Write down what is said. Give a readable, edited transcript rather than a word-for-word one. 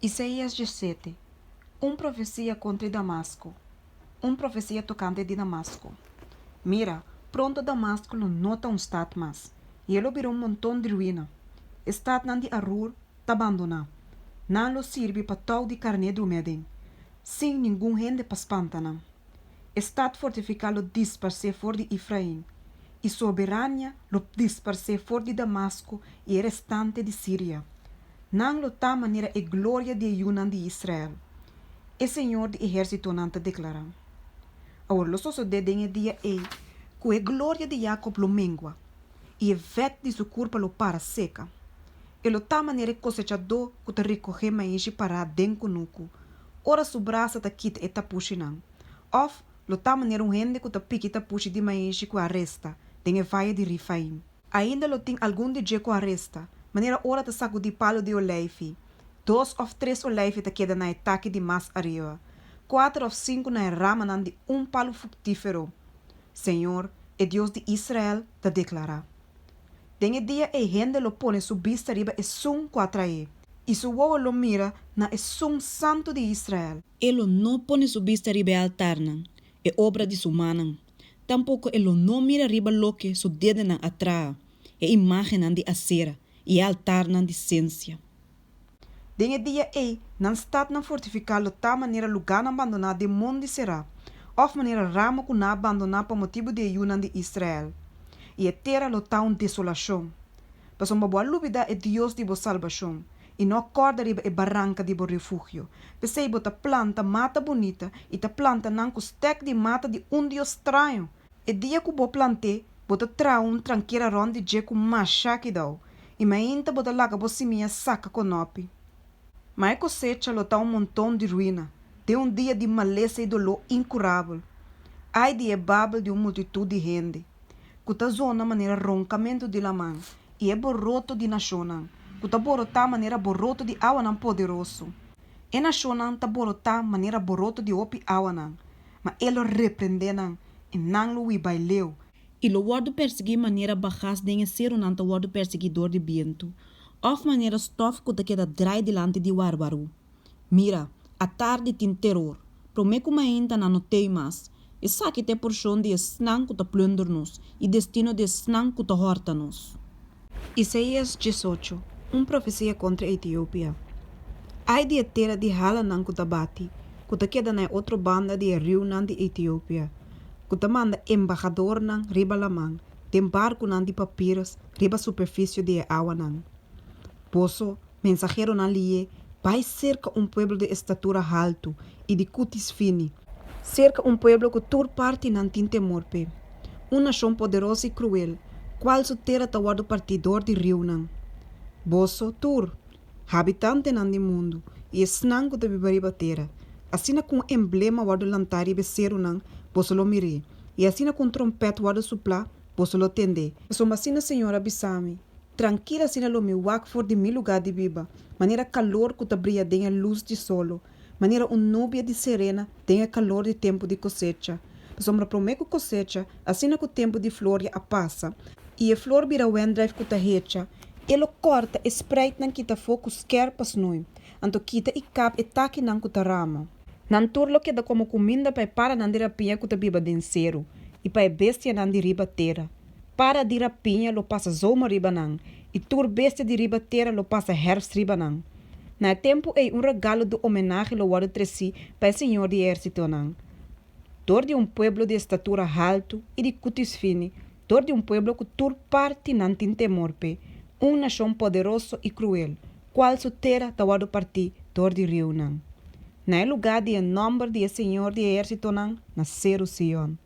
Isaías 17, Un profesia kontra Damasko. Un profesia tokante di Damasko. Mira, pronto Damasko lo no ta un stat mas, i e lo bira un monton di ruina. E statnan di Arur ta bandoná. Nan lo sirbi pa tou di karné drumi aden, sin ningun hende pa spanta nan. E stat fortifiká lo disparsé for di Efrain, i soberania lo disparsé for di Damasko i e restante di Siria. Nan lo ta manera e gloria di e yunan di Israel, e Señor di ehérsitonan ta deklará. Awor lo sosodé den e dia ei ku e gloria di Yakob lo mengua, i e vèt di su kurpa lo para seka. E lo ta manera e kosechadó ku ta rekohé maishi pará den kunuku, ora su brasa ta kita e tapushinan. Òf lo ta manera un hende ku ta piki tapushi di maishi ku a resta den e vaye di Rifaim. Ainda lo tin algun di dje ku a resta, manera ora ta sakudí palu di oleifi, dos òf tres oleifi ta keda na e taki di mas ariba, kuater òf sinku na e ramanan di un palu fruktífero, Señor, e Dios di Israel, ta deklará. Den e dia ei hende lo pone su bista riba Esun ku a traé, i su wowo lo mira na Esun Santu di Israel. E lo no pone su bista riba e altarnan, e obra di su mannan, tampoko e lo no mira riba loke su dedenan a traha, e imágennan di Asera i e altarnan di sensia. Den e dia ei, nan statnan fortifiká lo ta manera lugánan bandoná den mondi será, òf manera ramo ku nan a bandoná pa motibu di e yunan di Israel, i e tera lo ta un desolashon. Pasobra bo a lubidá e Dios di bo salbashon, i no a kòrda riba e baranka di bo refugio. P'esei bo ta planta mata bunita i ta planta nan ku stèk di mata di un dios straño. E dia ku bo plant'é, bo ta traha un trankera rònt di dje ku masha kidou, i mainta bo ta laga bo simia saka konòpi. Ma e kosecha lo ta un monton di ruina, den un dia di malesa i doló inkurabel. Ai di e babel di un multitut di hende, ku ta zona manera ronkamentu di laman, i e boroto di nashonnan, ku ta borotá manera boroto di awanan poderoso! E nashonnan ta borotá manera boroto di hopi awanan, ma E lo reprendé nan, i nan lo hui bai leu. I lo wòrdu persiguí manera bagas den e serunan ta wòrdu persiguí dor di bientu, òf manera stòf ku ta keda drai dilanti di warwarú. Mira, atardi tin teror, promé ku mainta nan no tei mas. Esaki ta e porshon di esnan ku ta plùnder nos i destino di esnan ku ta hòrta nos. Isaías 18, Un profesia kontra Etiopia. Ai di e tera di halanan ku ta bati, ku ta keda na e otro banda di e riunan di Etiopia, ku ta manda embahadornan riba laman den barkunan di papirus riba superfisio di e awanan! Boso, Mensaheronan lié bai serka un pueblo di estatura haltu i di kutis fini, serka un pueblo ku tur partinan tin temor p'e, un nashon poderoso i kruel, kual su tera ta wòrdu partí dor di riunan. Boso tur, habitantenan di mundu i esnan ku ta biba riba tera, asina ku un emblema wòrdu lantá riba e serunan, boso lo mir'é, i asina ku un trompèt wòrdu suplá, boso lo tend'é. Pasobra asina Señor a bisa mi, Trankil asina lo mi wak for di mi lugá di biba, manera kalor ku ta bria den e lus di solo, manera un nubia di serena den e kalor di tempu di kosecha. Pasobra promé ku kosecha, asina ku tempu di floria a pasa, i e flor bira wendrùif ku ta hecha, e lo kòrta e spreitnan kita afó ku skèr pa snui, anto kita i kap e takinan ku ta rama. Nan tur lo keda komo kuminda pa e paranan di rapiña ku ta biba den seru i pa e bestianan di riba tera. Para di rapiña lo pasa zomer riba nan, i tur bestia di riba tera lo pasa hèrfst riba nan. Na e tempu ei un regalo di omenahe lo wòrdu tresí pa e Señor di ehérsitonan, dor di un pueblo di estatura haltu i di kutis fini, dor di un pueblo ku tur parti nan tin temor p'e, un nashon poderoso i kruel, kual su tera ta wòrdu partí dor di riunan. Na e lugá di e nòmber di e Señor di ehérsitonan, na Seru Sion.